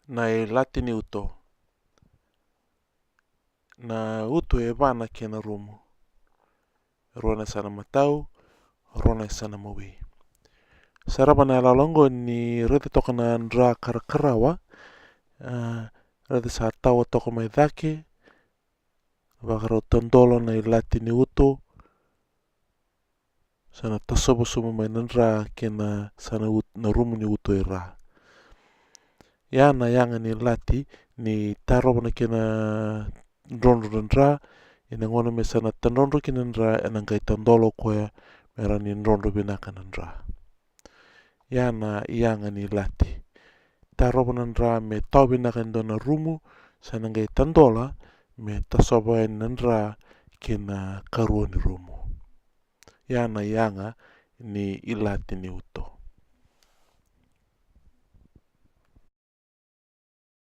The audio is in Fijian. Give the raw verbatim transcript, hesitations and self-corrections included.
Na ilati ni uto. Na uto e va na kena rumu. Rua na yasana matau, rua na yasana mawi. Sarava na yaloyalo oqo ni raica toka na dra karakarawa. A, raica sa tawa toka mai cake. Vakarau tadola na ilati ni uto. Sa na tasova sobu mai na dra kei na yasana ut-, na rumu ni uto e ra. Ia na yaga ni ilati ni tarova na kena drodro na dra, ena gauna me sa na tadrodro kina na dra, ena qai tadola o koya me rawa ni drodro vinaka na dra. Ia na yaga ni ilati. Tarova na dra me tawa vinaka e dua na rumu, sa na qai tadola me tasova yani na dra kei na karua ni rumu. Ia na yaga ni ilati ni uto.